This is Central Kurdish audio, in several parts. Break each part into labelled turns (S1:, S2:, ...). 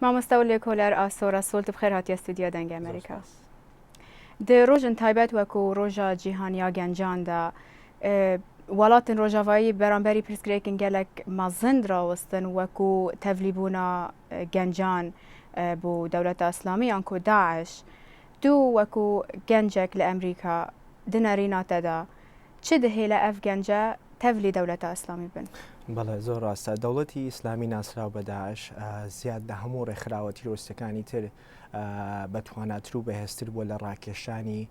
S1: مامۆستا و لێکۆلەر ئاسۆ رەسوڵ تو بخێر هاتیە ستودیۆ دەنگی ئەمریکا. di rojên taybet wekû roja cîhaniya gencan de welatên rojavayî beramberî pirsgirêkên gelek mezin rawistin wekû tevlîbûna gencan bo dewleta îslamî yan ku DAIŞ. Tu wekû gencek li Emrîka di nerîna te de Çi dihêle ev gence tevlî dewleta îslamî bin?
S2: بەڵێ زۆر ڕاستە دەوڵەتی ئیسلامی ناسراو بە داعش زیاد لە هەموو ڕێکخراوە تیرۆریستەکانی تر بە تواناتر و بەهێزتر بووە لە ڕاکێشانی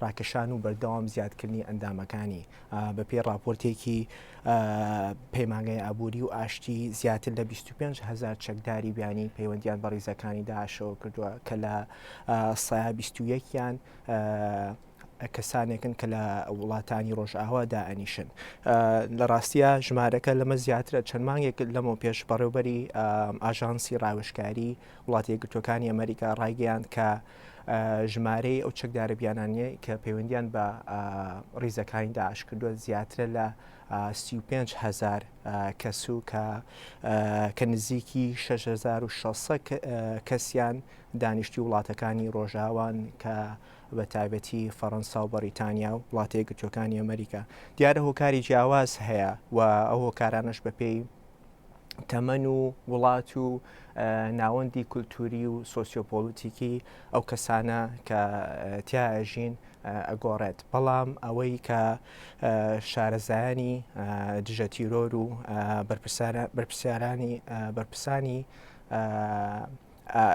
S2: ڕاکێشان و بەردەوام زیادکردنی ئەندامەکانی بە پێی ڕاپۆرتێکی پەیمانگای ئابووری و ئاشتی زیاتر لە 25 هزار چەکداری بیانی پەیوەندیان بە ڕیزەکانی داعشەوە کردووە کە لە سایە 21یان کەسانێکن کە لە وڵاتانی ڕۆژئاوا دائەنیشن. لە ڕاستیا ژمارەکە لەمە زیاترە، چەند مانگێک لەمەو پێش بەڕێوبەری ئاژانسی ڕاوێژکاری وڵاتە یەکگرتووەکانی ئەمریکا ڕایگەیاند کە ژمارەی ئەو چەکدارە بیانانیە کە پەیوەندیان بە ڕیزەکانی داعش کردووە زیاترە لە 35 هزار کەس و کە کە نزیکی 6600 کەسیان دانیشتی وڵاتەکانی ڕۆژاوان کە بە تایبەتی فەڕەنسا و بەڕیتانیا و وڵاتە یەکگرتووەکانی ئەمریکا. دیارە هۆکاری جیاواز هەیە و ئەو هۆکارانەش بەپێی تەمەن و وڵات و ناوەندی کولتوری و سۆسیۆپۆلیتیکی ئەو کەسانە کە تیا ئەژین ئەگۆڕێت بەڵام ئەوەی کە شارەزایانی دژە تیرۆر و بەرپرسیارانی بەرپرسانی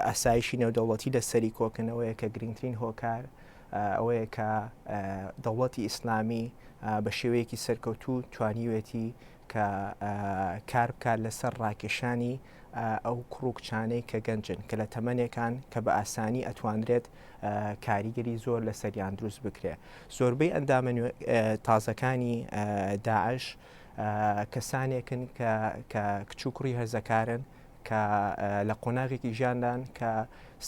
S2: ئاسایشی نێودەوڵەتی لەسەری کۆکەنەوەیە کە گرنگترین هۆکار ئەوەیە کە دەوڵەتی ئیسلامی بە شێوەیەکی سەرکەوتوو توانیوێتی کە کار بکات لەسەر ڕاکێشانی ئەو کوڕ و کچانەی کە گەنجن کە لە تەمەنێکان کە بە ئاسانی ئەتوانرێت کاریگەری زۆر لەسەریان دروست بکرێ زۆربەی ئەندامە تازەکانی داعش کەسانێکن کە کچ و کوڕی هەرزەکارن کە لە قۆناغێکی ژیاندان کە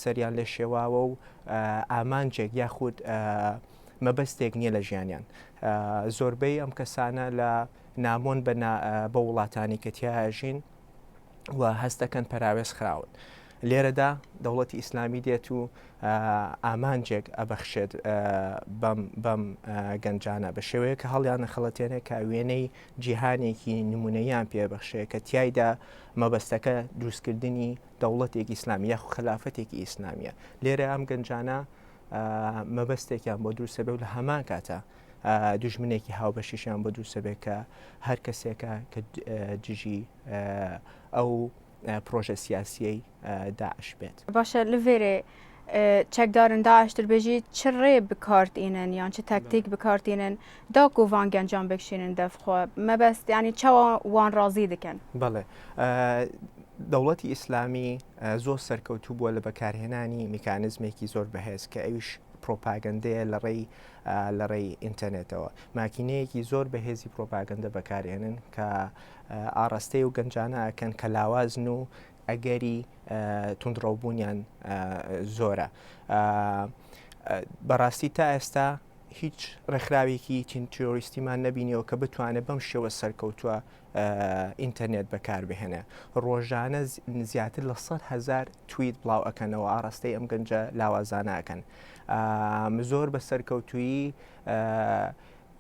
S2: سەریان لێ شێواوە و ئامانجێک یاخود مەبەستێک نییە لە ژیانیان زۆربەی ئەم کەسانە لە نامۆن بە وڵاتانی کە تیاژین و هەستەکەن پەراوێز خراون. لێرەدا دەوڵەتی ئیسلامی دێت و ئامانجێک ئەبەخشێت بەم بەم گەنجانە بە شێوەیە کە هەڵیان نەخەڵەتێنێ کە وێنەی جیهانێکی نمونەیان پێبەخشێ کە تایدا مەبەستەکە دروستکردنی دەوڵەتێکی ئیسلامی یاخو خەلافەتێکی ئیسلامیە لێرە ئەم گەنجانە مەبەستێکیان بۆ دروستە بێ و لە هەمان کاتە دوژمنێکی هاوبەشیشیان بۆ دروستە بێ کە هەر کەسێکە کە دژی ئەو پرۆژە سیاسیەی داعش بێت.
S1: باشە لڤێرێ چەکدارن داعش دبێژی چ ڕێ بکارتینن یان چ تەکتیک بکارتینن داکو ڤان گەنجان بکشینن دەف خۆ مەبەست یانی چاوا وان ڕازی دکەن؟
S2: بەڵێ دەوڵەتی ئیسلامی زۆر سەرکەوتوو بووە لە بەکارهێنانی میکانزمێکی زۆر بەهێز کە ئەویش پرۆپاگەندەیە لە ڕێی لە ڕێی ئینتەرنێتەوە ماکینەیەکی زۆر بەهێزی پرۆپاگەندە بەکارێنن کە ئاڕاستەی و گەنجانە ئەکەن کە لاوازن و ئەگەری توندڕەوبوونیان زۆرە. بەڕاستی تا ئێستا هیچ ڕێکخراوێکی تیرۆریستیمان نەبینیەوە کە بتوانێت بەم شێوە سەرکەوتووە ئینتەرنێت بەکاربهێنێ ڕۆژانە زیاتر لە 100 هزار تویت بڵاو ئەکەنەوە ئاراستەی ئەم گەنجە لاوازانە ئەکەن زۆر بە سەرکەوتویی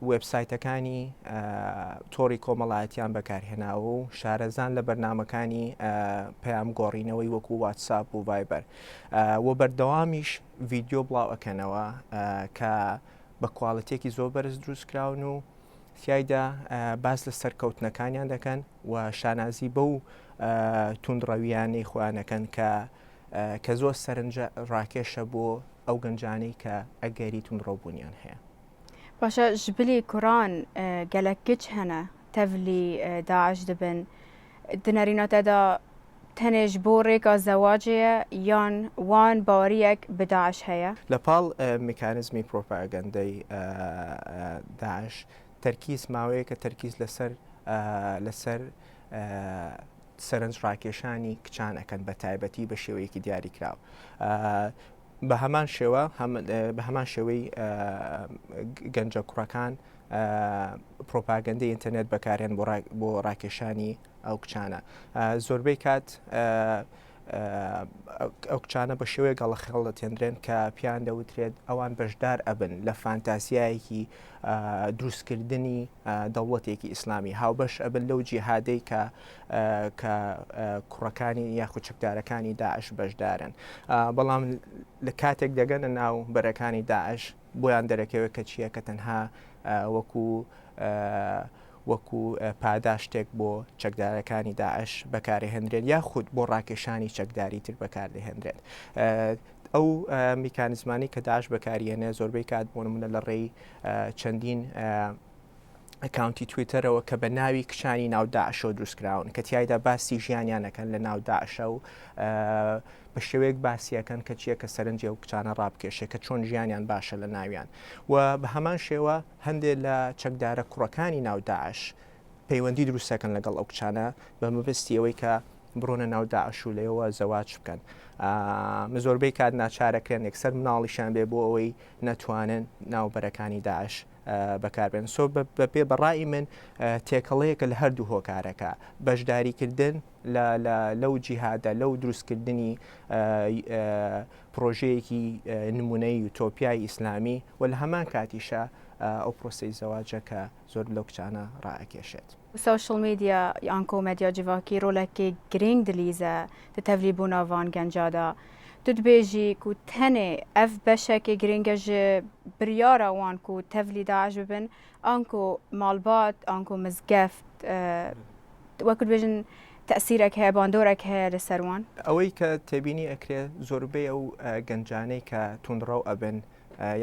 S2: وێبسایتەکانی تۆڕی کۆمەڵایەتیان بەکارهێناوە و شارەزان لە بەرنامەکانی پەیام گۆڕینەوەی وەکو واتساپ و ڤایبەر و بەردەوامیش ڤیدیۆ بڵاو ئەکەنەوە کە بە quality ێکی زۆر بەرز دروست کراون و تیایدا باس لە سەرکەوتنەکانیان دەکەن و شانازی بەو توندڕەویانەی خۆیان دەکەن کە کە زۆر سەرنجە ڕاکێشە بۆ ئەو گەنجانەی کە ئەگەری توندڕەوبوونیان هەیە.
S1: باشە ژبلی کوڕان گەلەک کچ هەنە تەڤلی داعش دبن دنەرینا تێدا تەنێ ژ بۆ ڕێکا زەواجێیە یان وان باوەریەک بە داعش هەیە؟
S2: لە پاڵ میکانزمی پرۆپاگەندەی داعش تەرکیز ماوەیەکە تەرکیز لەسەر لەسەر سەرنج ڕاکێشانی کچان ئەکەن بە تایبەتی بە شێوەیەکی دیاریکراو بە هەمان شێوە بە هەمان شێوەی گەنجە کوڕەکان پرۆپاگەندەی ئینتەرنێت بەکارێن بۆ ڕاکێشانی ئەو کچانە زۆربەی کات. ئەو کچانە بە شێوەیەک هەڵەخەڵەتێندرێن کە پێیان دەوترێت ئەوان بەشدار ئەبن لە فانتازیایەکی دروستکردنی دەوڵەتێکی ئیسلامی، هاوبەش ئەبن لەو جیهادەی کە کە کوڕەکانی یاخود چەکدارەکانی داعش بەشدارن. بەڵام لە کاتێک دەگەنە ناو بەرەکانی داعش بۆیان دەرەکەوێت کە چییە کە تەنها وەکو وەکو پاداشتێک بۆ چەکدارەکانی داعش بەکارهێنرێن یاخود بۆ ڕاکێشانی چەکداری تر بەکاردەهێنرێت. ئەو میکانزمانەی کە داعش بەکاریێنێ زۆربەی کات بۆ نمونە لە ڕێی چەندین ئەکاونتی تویتەرەوە کە بە ناوی کچانی ناو داعشەوە دروستکراون کە تیایدا باسی ژیانیانەکەن لە ناو داعشە و بە شێوەیەک باسیەکەن کە چییە کە سەرنجی ئەو کچانە ڕابکێشێ کە چۆن ژیانیان باشە لە ناویان و بە هەمان شێوە هەندێک لە چەکدارە کوڕەکانی ناو داعش پەیوەندی دروستەکەن لەگەڵ ئەو کچانە بە مەبەستی ئەوەی کە بڕۆنە ناو داعش و لەوێوە زەواج بکەن. زۆربەی کات ناچارەکرێن یەکسەر مناڵیشیان بێ بۆ ئەوەی نەتوانن ناو بەرەکانی داعش بەکاربێن. so بەپێ بە ڕای من تێکەڵەیەکە لە هەردوو هۆکارەکە، بەشداریکردن لەو جیهادە، لەو دروستکردنی پرۆژەیەکی نمونەی یوتۆپیای ئیسلامی و لە هەمان کاتیشا ئەو پرۆسەی زەواجە کە زۆر لەو کچانە ڕائەکێشێت.
S1: Social media یانکۆ مەدیا جڤاکی ڕۆلەکێ گرینگ دلیزە di tevlîbûna van genca de. Tu dibêjî ku tenê ev beşekê girîng e ji biryara wan ku tevlî DAIŞ bibin anku malbat anku mizgeft wekû dibêjin tesîrek heye bandorek heye li ser wan?
S2: ئەوەی کە تێبینی ئەکرێ زۆربەی ئەو گەنجانەی کە توندڕەو ئەبن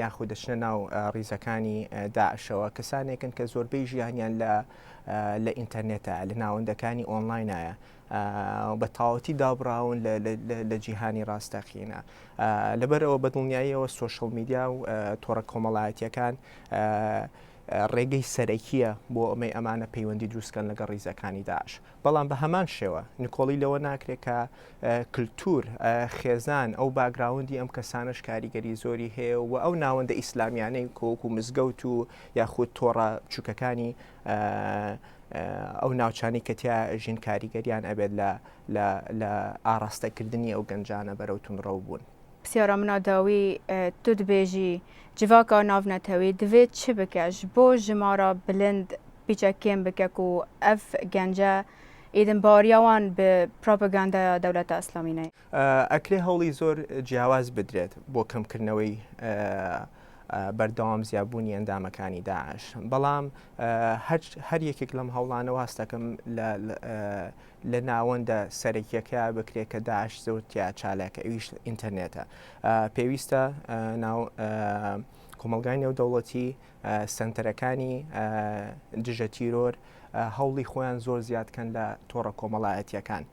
S2: یاخود دەچنە ناو ڕیزەکانی داعشەوە کەسانێکن کە زۆربەی ژیانیان لە لە ئینتەرنێتە لە ناوەندەکانی ئۆنلاینایە بە تەواوەتی دابڕاون لە جیهانی ڕاستەقینە لەبەرەوە بە دڵنیاییەوە social media و تۆڕە کۆمەڵایەتیەکان ڕێگەی سەرەکیە بۆ ئەمەی ئەمانە پەیوەندی دروستکەن لەگەڵ ڕیزەکانی داعش بەڵام بە هەمان شێوە نکۆڵی لەوە ناکرێت کە کلتور، خێزان، ئەو background ی ئەم کەسانەش کاریگەری زۆری هەیە و ئەو ناوەندە ئیسلامیانەی کە وەکو مزگەوت و یاخود تۆڕە بچووکەکانی ئەو ناوچانەی کە تیا ژین کاریگەریان ئەبێت لە لە ئاڕاستەکردنی ئەو گەنجانە بەرەو توندڕەو بوون.
S1: پرسیارا من a dawî tu dibêjî civaka navnetewî divê çi bike ji bo jimara bilind pîçek kêm bike ku ev gence ئیدن باوەڕیا wan bi propagandaya dewleta îslamî neyê.
S2: ئەکرێ هەوڵی زۆر جیاواز بدرێت بۆ کەمکردنەوەی بەردەوام زیابوونی ئەندامەکانی داعش بەڵام هەر یەکێک لەم هەوڵانە واستەکەم لە ناوەندە سەرەکیەکە بکرێت کە داعش زۆر تیا چالاکە ئەویش ئینتەرنێتە پێویستە ناو کۆمەڵگای نێودەوڵەتی سەنتەرەکانی دژە تیرۆر هەوڵی خۆیان زۆر زیاد کەن لە تۆڕە کۆمەڵایەتیەکان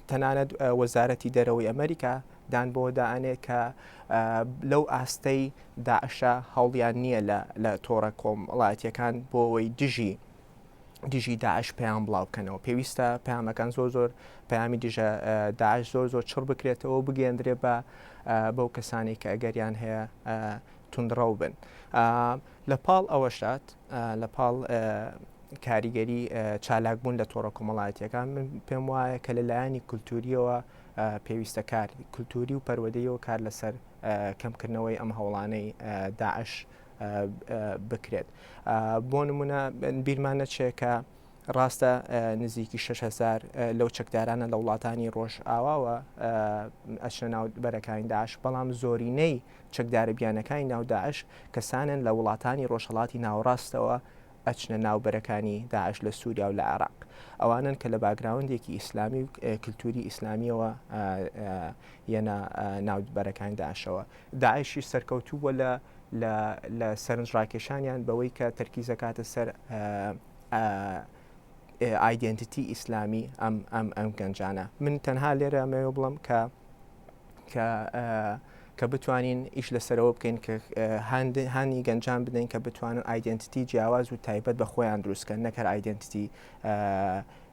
S2: تەنانەت وەزارەتی دەرەوەی ئەمریکا دان بۆ دائەنێ کە لەو ئاستەی داعشە هەوڵیان نییە لە تۆڕە کۆمەڵایەتیەکان بۆ ئەوەی دژی دژی داعش پەیام بڵاو بکەنەوە پێویستە پەیامەکان زۆر زۆر پەیامی دژە داعش زۆر زۆر چڕ بکرێتەوە بگەندرێ بە بەو کەسانی کە ئەگەریان هەیە توندڕەو بن. لە پاڵ ئەوەشدا لە پاڵ کاریگەری چالاکبوون لە تۆڕە کۆمەڵایەتیەکان من پێم وایە کە لە لایەنی کولتوریەوە پێویستە کار کولتوری و پەروەدەیەوە کار لەسەر کەمکردنەوەی ئەم هەوڵانەی داعش بکرێت. بۆ نمونە بیرمان نەچێ کە ڕاستە نزیکی 6000 لەو چەکدارانە لە وڵاتانی ڕۆژئاواوە ئەچنە ناو بەرەکانی داعش بەڵام زۆرینەی چەکدارە بیانەکانی ناو داعش کەسانن لە وڵاتانی ڕۆژهەڵاتی ناوەڕاستەوە ئەچنە ناو بەرەکانی داعش لە سووریا و لە عێراق. ئەوانەن کە لە background ێکی ئیسلامی و کلتوری ئیسلامیەوە یەنە ناو بەرەکانی داعشەوە. داعشیش سەرکەوتوو بووە لە لە لە سەرنجڕاکێشانیان بەوەی کە تەرکیز ئەکاتە سەر identity ئیسلامی ئەم ئەم ئەم گەنجانە. من تەنها لێرە ئەمەوێ بڵێم کە کە کە بتوانین ئیش لەسەرەوە بکەین کە هانی گەنجان بدەین کە بتوانن identity جیاواز و تایبەت بە خۆیان دروستکەن نەک هەر identity.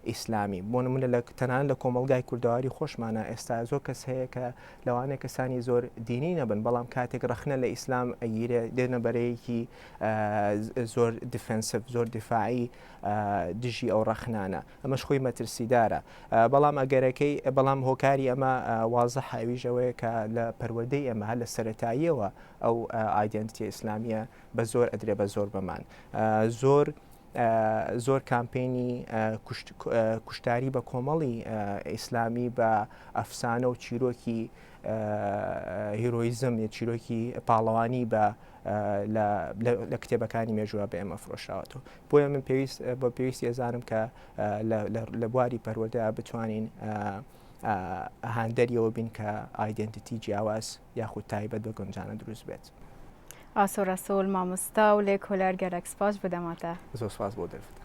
S2: ئیسلامی. بۆ نمونە لە تەنانەت لە کۆمەڵگای کوردەواری خۆشمانا ئێستا زۆر کەس هەیە کە لەوانەیە کەسانی زۆر دینی نەبن بەڵام کاتێک ڕەخنە لە ئیسلام ئەگیرێ دێنە بەرەیەکی زۆر defensive زۆر دیفاعی دژی ئەو ڕەخنانە ئەمەش خۆی مەترسیدارە بەڵام ئەگەرەکەی بەڵام هۆکاری ئەمە وازح ئەویش ئەوەیە کە لە پەروەردەی ئێمە هەر لە سەرەتاییەوە ئەو identity ئیسلامیە بە زۆر ئەدرێ بە زۆر بەمان زۆر زۆر کامپینی کوشتاری بە کۆمەڵی ئیسلامی بە ئەفسانە و چیرۆکی heroism چیرۆکی پاڵەوانی بە لە کتێبەکانی مێژووە بە ئێمە فرۆشراوەتەوە بۆیە من پێویست بە پێویستی ئەزانم کە لە بواری پەروەردە بتوانین هاندەریەوە بین کە identity جیاواز یاخود تایبەت بە گەنجانە دروست بێت.
S1: ئاسۆ رەسوڵ مامۆستا و لێکۆلەر گەلەک سپاس بۆ دەماتە.
S2: زۆر سپاس بۆ دەرفەتەکە.